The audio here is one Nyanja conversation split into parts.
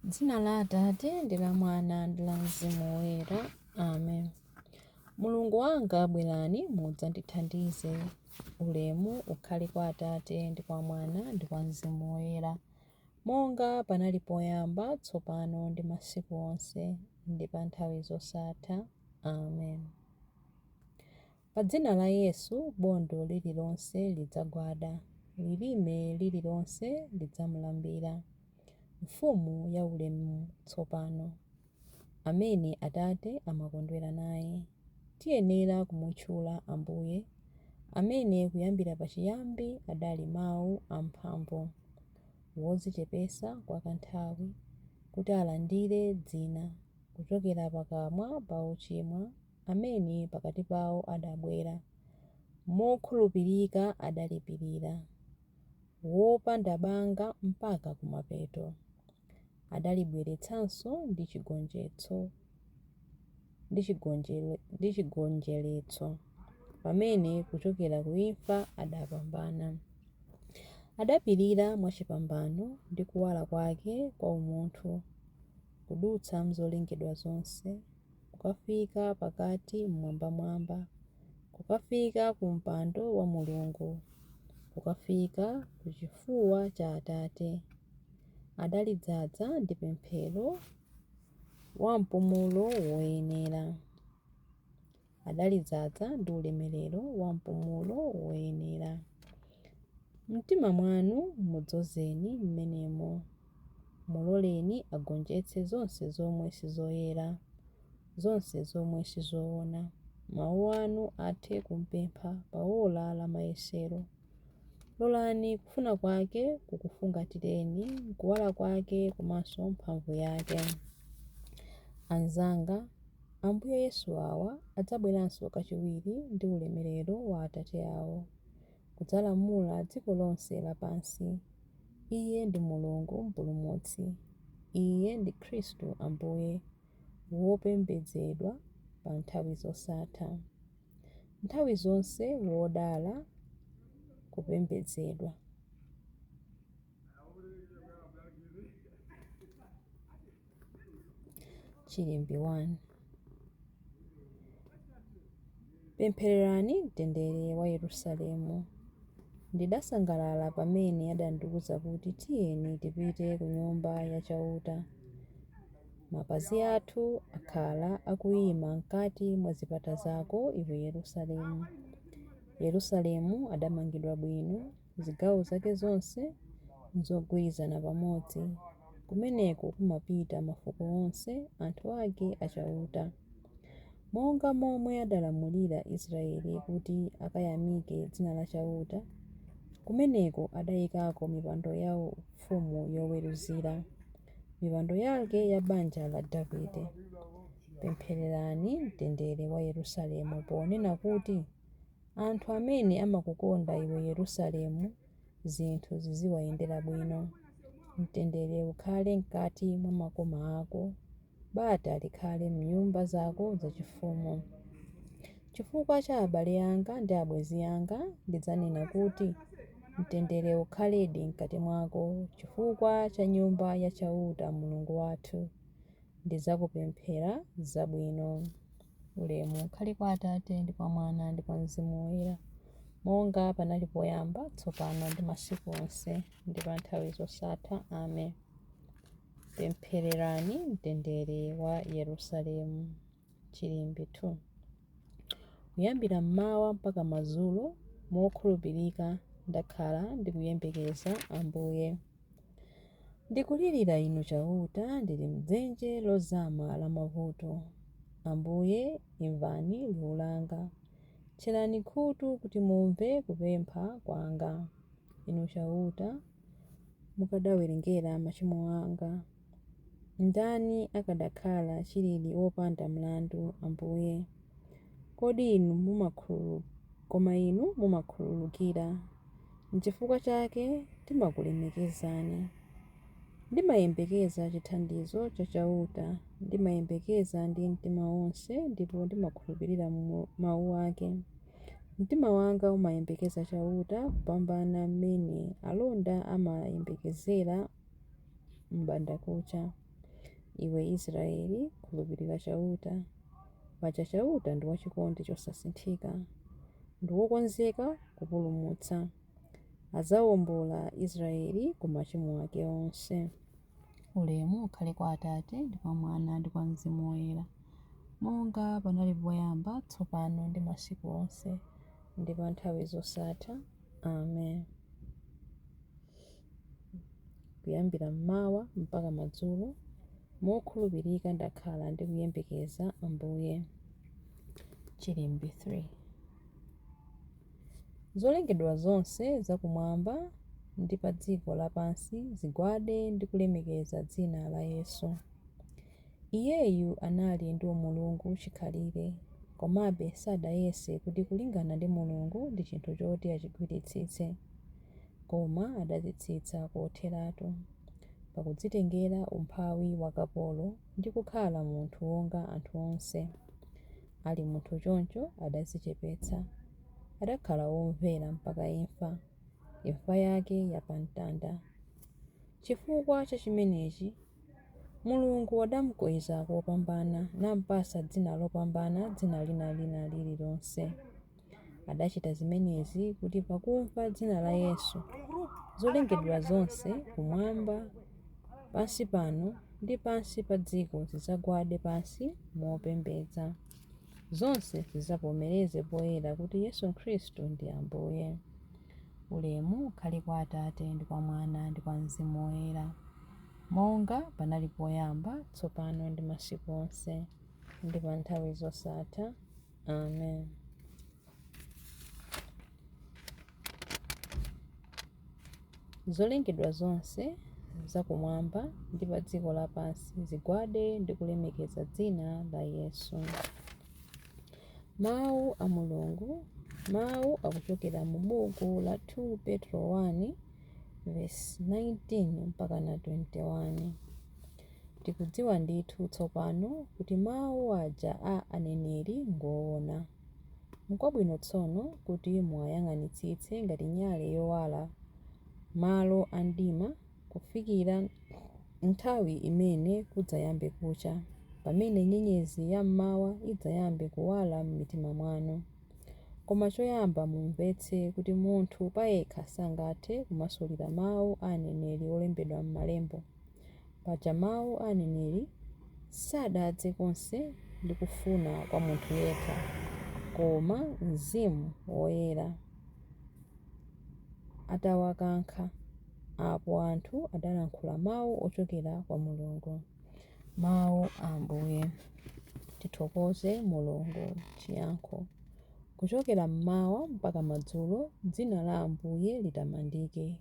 Dzina la Atate ndi la Mwana ndi la Mzimu Woyera. Amen. Mulungu wanga bwerani mudzandithandize. Ulemu ukhale kwa Atate ndi kwa Mwana ndi kwa Mzimu Woyera, monga panali poyamba, tsopano ndi masiku onse, ndi pa nthawi zosatha. Amen. Pa dzina la Yesu bondo lililonse lidzagwada, lilime lililonse lidzamulambira. Mfumu ya ulemu tsopano, amene Atate amakondwera naye. Tiyenera kumutchula Ambuye, amene kuyambira pachiyambi adali Mawu amphamvu, wodzichepetsa kwa kanthawi, kuti alandire dzina, kuchokera pakamwa pa ochimwa amene pakati pawo adabwera, mokhulupirika adalipirira, wopanda banga mpaka kumapeto. Adalibweretsanso ndi chigonjetso ndi chigonjeretso, pamene kuchokera ku imfa adapambana. Adapirira mwachipambano ndi kuwala kwake kwa umunthu, kudutsa m'zolengedwa zonse, kukafika pakati m'mwambamwamba, kukafika ku mpando wa Mulungu, kukafika ku chifuwa cha Atate. Adalidzaza ndi pemphero wa mpumulo woyenera. Adalidzaza ndi ulemerero wa mpumulo woyenera. M'mtima mwanu mudzozeni m'menemo. Muloleni agonjetse zonse zomwe sizoyera, zonse zomwe sizoona. Mawu anu athe kumpempha pa ora la mayesero. Lolani kufuna kwake kukufungatireni m'kuwala kwake komanso mphamvu yake. Anzanga, Ambuye Yesu awa adzabweranso kachiwiri ndi ulemerero wa Atate awo, kudzalamula dziko lonse lapansi. Iye ndi Mulungu Mpulumutsi. Iye ndi Khristu Ambuye, wopembedzedwa pa nthawi zosatha. Nthawi zonse wodala kupembedzedwa. Chilimbi 1. Pemphererani mtendere wa Yerusalemu. Ndidasangalala pamene adandiwuza kuti, Tiyeni tipite ku Nyumba ya Chauta. Mapazi athu akhala akuima m'kati mwa zipata zako, iwe Yerusalemu. Yerusalemu adamangidwa bwino, zigawo zake zonse nzogwirizana pamodzi. Kumeneko kumapita mafuko onse, anthu ake a Chauta. Monga momwe adalamulira Israele kuti akayamike dzina la Chauta, kumeneko adaikako mipando yaufumu yoweruzira, mipando yake ya banja la Davide. Pemphererani mtendere wa Yerusalemu ponena kuti, Anthu amene amakukonda iwe Yerusalemu, zinthu ziziwayendera bwino. Mtendere ukhale m'kati mwa makoma ako, bata likhale m'nyumba zako zachifumu. Chifukwa cha abale anga ndi abwenzi anga ndidzanena kuti, Mtendere ukhaledi m'kati mwako, chifukwa cha Nyumba ya Chauta Mulungu wathu. Ndidzakupemphera zabwino. Ulemu ukhale kwa Atate, ndi kwa Mwana, ndi kwa Mzimu Woyera, monga panali poyamba, tsopano, ndi masiku onse, ndi pa nthawi zosatha. Amen. Pemphererani mtendere wa Yerusalemu. Chilimbi 2. Kuyambira m'mawa mpaka madzulo, mokhulupirika ndakhala ndikuyembekeza Ambuye. Ndikulirira Inu Chauta, ndili m'dzenje lozama la mavuto. Ambuye, imvani liwu langa, tcherani khutu kuti mumve kupempha kwanga. Inu Chauta, mukadawerengera machimo anga, ndani akadakhala chilili wopanda mlandu, Ambuye? Kodi inu koma inu mumakhululukira, n'chifukwa chake timakulemekezani. Ndimayembekeza chithandizo cha Chauta, ndimayembekeza ndi mtima wonse ndipo ndimakhulupirira mau ake. Mtima wanga umayembekeza Chauta kupambana m'mene alonda amayembekezera m'bandakucha. Iwe Israele, khulupirira Chauta. Paja Chauta ndi wachikondi chosasinthika, ndi wokonzeka kupulumutsa. Adzaombola Israele ku machimo ake onse. Ulemu ukhale kwa Atate, ndi kwa Mwana, ndi kwa Mzimu Woyera, monga panali poyamba, tsopano, ndi masiku onse, ndi pa nthawi zosatha. Amen. Kuyambira m'mawa mpaka madzulo, mokhulupirika ndakhala ndikuyembekeza Ambuye. Chilimbi 3. Zolengedwa zonse za kumwamba ndi pa dziko lapansi zigwade ndi kulemekeza dzina la Yesu. Iyeyu anali ndi umulungu chikhalire, komabe sadayese kuti kulingana ndi Mulungu ndi chinthu choti achigwiritsitse, koma adadzitsitsa kotheratu, pakudzitengera umphawi wa kapolo, ndi kukhala munthu wonga anthu onse. Ali munthu choncho, adadzichepetsa. Adakhala womvera mpaka imfa, imfa yake ya pa mtanda. Chifukwa cha chimenechi, Mulungu adamkweza kopambana, nampatsa dzina lopambana dzina lina lililonse. Adachita zimenezi kuti pakumva dzina la Yesu, zolengedwa zonse kumwamba, pansi pano ndi pansi pa dziko zidzagwade pansi mopembedza. Zonse zidzavomereze poyera kuti Yesu Khristu ndi Ambuye. Ulemu ukhale kwa Atate, ndi kwa Mwana, ndi kwa Mzimu Woyera, monga panali poyamba, tsopano ndi masiku onse, ndi pa nthawi zosatha. Amen. Zolengedwa zonse za kumwamba ndi pa dziko lapansi zigwade ndi kulemekeza dzina la Yesu. Mawu a Mulungu. Mawu akuchokera mu buku la 2 Petro 1 vesi 19 mpaka na 21. Tikudziwa ndithu tsopano kuti mawu aja a aneneri ngoona. Nkwabwino tsono kuti muwayang'anitsitse ngati nyale yowala malo a mdima kufikira nthawi imene kudzayambe kucha, pamene nyenyezi yam'mawa idzayambe kuwala m'mitima mwanu. Koma choyamba mumvetse kuti munthu payekha sangathe kumasulira mau a aneneri olembedwa m'Malembo. Paja mau a aneneri sadadze konse ndi kufuna kwa munthu yekha, koma Mzimu Woyera atawakankha, apo anthu adalankhula mau ochokera kwa Mulungu. Mau a Ambuye. Tithokoze Mulungu. Chiyankho. Kuchokera m'mawa mpaka madzulo, dzina la Ambuye litamandike.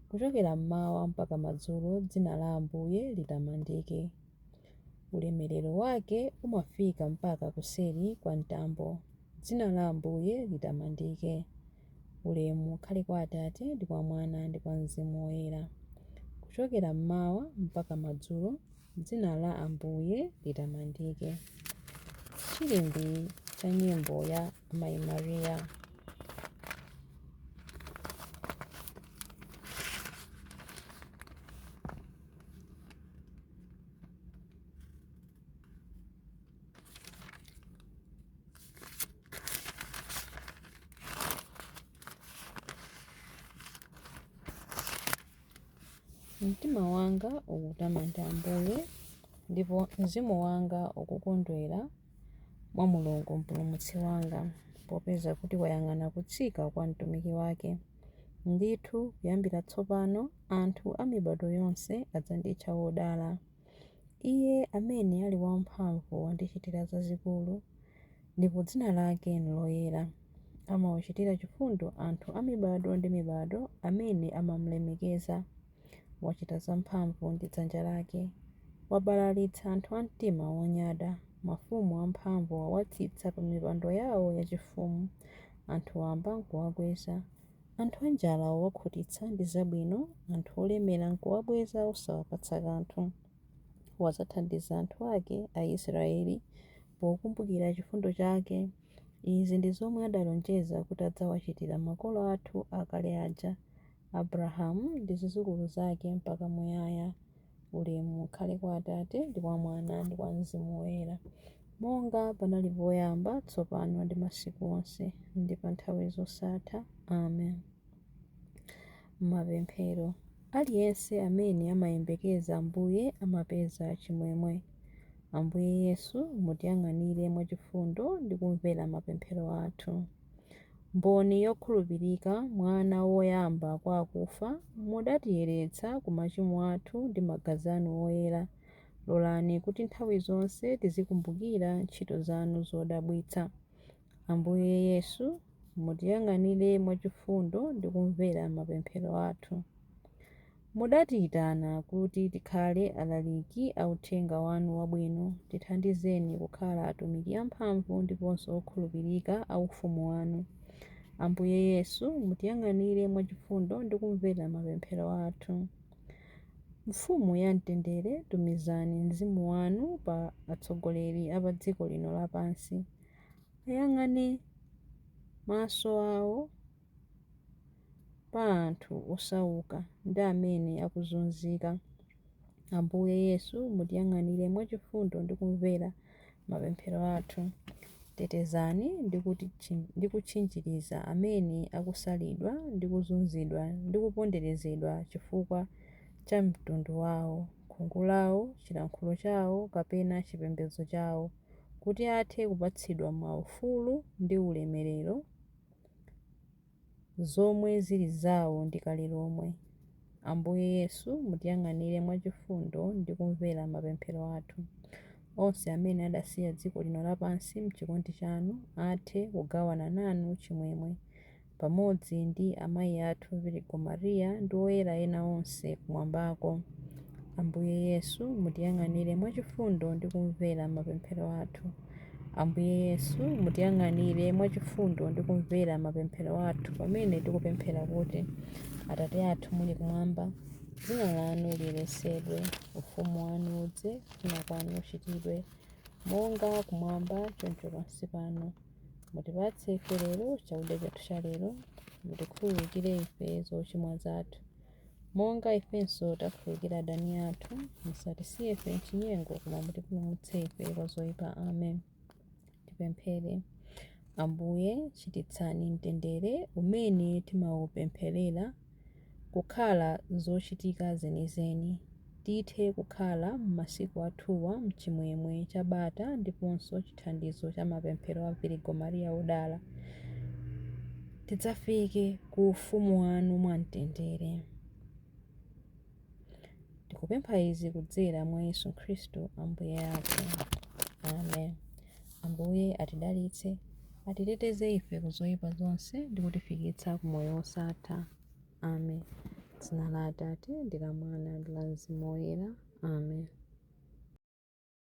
Kuchokera m'mawa mpaka madzulo dzina la Ambuye litamandike. Ulemerero wake umafika mpaka kuseri kwa mtambo. Dzina la Ambuye litamandike. Ulemu ukhale kwa Atate ndi kwa Mwana ndi kwa Mzimu Woyera. Kuchokera m'mawa mpaka madzulo dzina la Ambuye litamandike. Chilimbi cha nyimbo ya Amayi Maria. Mtima wanga ukutamanda Ambuye, ndipo mzimu wanga ukukondwera mwa Mulungu Mpulumutsi wanga, popeza kuti wayang'ana kutsika kwa mtumiki wake. Ndithu, kuyambira tsopano anthu a mibadwo yonse adzanditcha wodala. Iye amene ali wamphamvu wandichitira zazikulu, ndipo dzina lake n'loyera. Amawachitira chifundo anthu a mibadwo ndi mibadwo amene amam'lemekeza. Wachita zamphamvu ndi dzanja lake. Wabalalitsa anthu a mtima wonyada. Mafumu amphamvu wawatsitsa pa mipando yawo yachifumu, anthu wamba n'kuwakweza. Anthu anjala wawakhutitsa ndi zabwino, anthu olemera n'kuwabweza osawapatsa kanthu. Wadzathandiza anthu ake, Aisraele, pokumbukira chifundo chake. Izi ndi zomwe adalonjeza kuti adzawachitira makolo athu akale aja, Abrahamu ndi zidzukulu zake mpaka muyaya. Ulemu ukhale kwa Atate, ndi kwa Mwana, ndi kwa Mzimu Woyera, monga panali poyamba, tsopano ndi masiku onse, ndi pa nthawi zosatha. Amen. Mapemphero. Aliyense amene amayembekeza Ambuye amapeza chimwemwe. Ambuye Yesu, mutiyang'anire mwachifundo ndi kumvera mapemphero athu. Mboni yokhulupirika, mwana woyamba kwa akufa, mudatiyeretsa ku machimo athu ndi magazi anu oyera. Lolani kuti nthawi zonse tizikumbukira ntchito zanu zodabwitsa. Ambuye Yesu, mutiyang'anire mwachifundo ndi kumvera mapemphero athu. Mudatiyitana kuti tikhale alaliki a uthenga wanu wabwino. Tithandizeni kukhala atumiki amphamvu ndiponso okhulupirika a ufumu wanu. Ambuye Yesu, mutiyang'anire mwachifundo ndi kumvera mapemphero athu. Mfumu ya mtendere, tumizani mzimu wanu pa atsogoleri a pa dziko lino lapansi. Ayang'ane maso awo pa anthu osauka ndi amene akuzunzika. Ambuye Yesu, mutiyang'anire mwachifundo ndi kumvera mapemphero athu. Tetezani ndi kutchinjiriza amene akusalidwa ndi kuzunzidwa ndi kuponderezedwa chifukwa cha mtundu wawo, khungu lawo, chilankhulo chawo kapena chipembedzo chawo, kuti athe kupatsidwa maufulu ndi ulemerero zomwe zili zawo ndi kale lomwe. Ambuye Yesu, mutiyang'anire mwachifundo ndi kumvera mapemphero athu. Onse amene adasiya dziko lino lapansi m'chikondi chanu athe kugawana nanu chimwemwe, pamodzi ndi amayi athu Virgo Maria ndi oyera ena onse kumwambako. Ambuye Yesu, mutiyang'anire mwachifundo ndi kumvera mapemphero athu. Ambuye Yesu, mutiyang'anire mwachifundo ndi kumvera mapemphero athu pamene tikupemphera kuti: Atate athu muli kumwamba, dzina lanu liyeretsedwe, ufumu wanu udze, kufuna kwanu kuchitidwe, monga kumwamba choncho pansi pano. Mutipatse ife lero chakudya chathu cha lero. Mutikhululukire ife zochimwa zathu, monga ifenso takhululukira adani athu. Musatisiye ife m'chinyengo, koma mutipulumutse ife kwa zoyipa. Amen. Tipemphere. Ambuye, chititsani mtendere umene timawupempherera kukhala zochitika zenizeni, tithe kukhala m'masiku athuwa mchimwemwe cha bata ndiponso chithandizo cha mapemphero a Virgo Maria wodala, tidzafike ku ufumu wanu mwamtendere. Tikupempha izi kudzera mwa Yesu Khristu Ambuye athu. Amen. Ambuye atidalitse, atiteteze ife ku zoyipa zonse ndi kutifikitsa ku moyo wosatha. Amen. Dzina la Atate ndi la Mwana ndi la Mzimu Woyera. Amen.